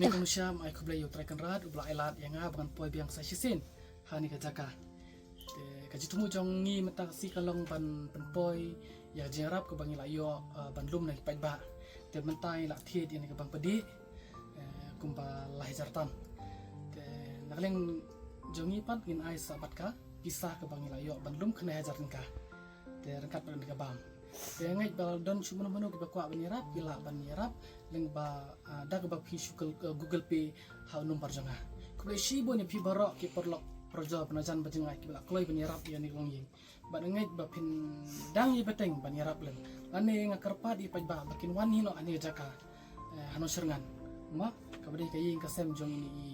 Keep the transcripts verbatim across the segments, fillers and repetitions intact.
Ni kong sha, ai khublei ïa u Trai Kynrad, u ba la ai lad ïa nga ba ngan poi biang sa shisien ha kane ka jaka. Te ka jingthmu jong ngi mynta ka sngi ka long ban pynpoi ïa ka jingïarap kaba ngi la ïoh, eh, ban lum na ki paidbah. Te mynta ngi la thied ïa kane ka bang padiah, eh, kumba lai hajar tam. Te na ka liang jong ngi pat ngin ai sa bad ka pisa kaba ngi la ïoh ban lum khyndai hajar tyngka. Te ryngkat bad kane ka bam. Te ngeit ba don shuh mano mano kiba kwah ban ïarap, ki lah ban ïarap lyngba, ah, da kaba phi shu Google, eh, Google Pay ha u number jong nga. Khublei shibun ïa phi baroh ki paralok parajor ba na jan ba jngai kiba la kloi ban ïarap ïa kane ka longïing. Bad ngeit ba phin dang ïa bteng ban ïarap lem. Lane nga kyrpad ïa paidbah ba kin wan hi noh ha kane ka jaka, eh, ha Nongshyrngan. Mo, kaba dei ka ïing ka sem jong ine i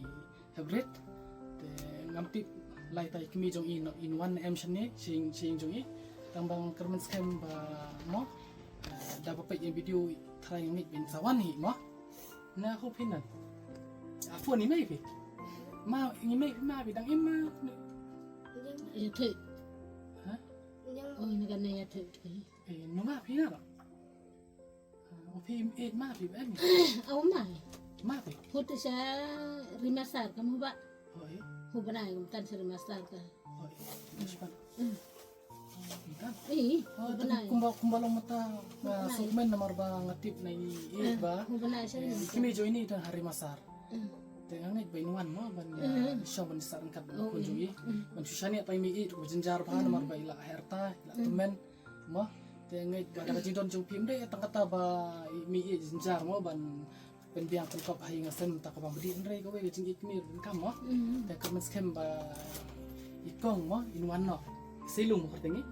Hybrid. Te ngam tip lai tai kmie jong i, no, in wan em shane sha ïing, sha ïing jong i. Tang ba nga kyrmen skhem ba mo, eh, da ba peit ïa video trai ngeit ba in sa wan hi mo. Na ho phi nan. A phone i mei phi. Ma i mei phi ma phi dang im ma. Ïathuh. Ha? Oh, ïa kane ïathuh. Eh, no ma phi na. Ah, oh, phi im eh ma phi em. Au ma. Ma phi. Hut sha Rimasar ka mo ba. Hoi. Hu bnai um tan sha Rimasar ka. Hoi. Mas pan. Hmm. Kan? Eh, oh, hu bnai. Kumba, kumba long mata, ah, bnai. Sukmen namar ba nga tip na i, eh, ba. Hu bnai sha Rimasar. Kmie jong i dang ha Rimasar. Hmm. Te nga ngeit ba in wan mo ban, ah, shong ban sah ryngkat bad khun jong i. Hmm. Ban shu shaniah pat i mei i, to jynjar ba namar ba i la herta, i la tymmen. Mo, te ngeit ba da ka jingdon jong phi ym dei tang kata ba i mei i jynjar mo ban pynbiang pynkop ha ïing ha sem ta ka bang bdih, hynrei kawei ka jingïeit kmie ruh kam mo. Te kyrmen skhem ba i kong mo in wan noh. Seilung mo kyrteng i.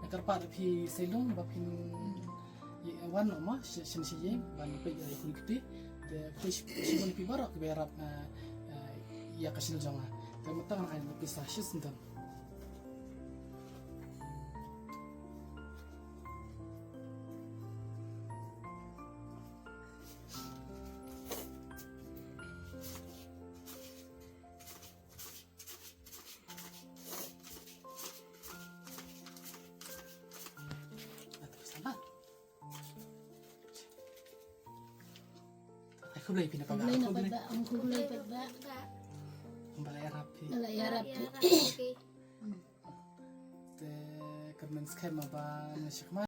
Na kyrpad phi seilung ba phin wan noh mo sha, sha ïing ban peit ïa i khuti. Te phi shibun phi baroh kiba ïarap, eh, eh, ïa ka shnong jong nga. Te mynta nga ai pisa shisien. Ai khublei phi na paidbah. Khublei na paidbah. Khublei paidbah. Ba la ïarap phi. Ba la ïarap phi. Te kyrmen skhem ba na shikma.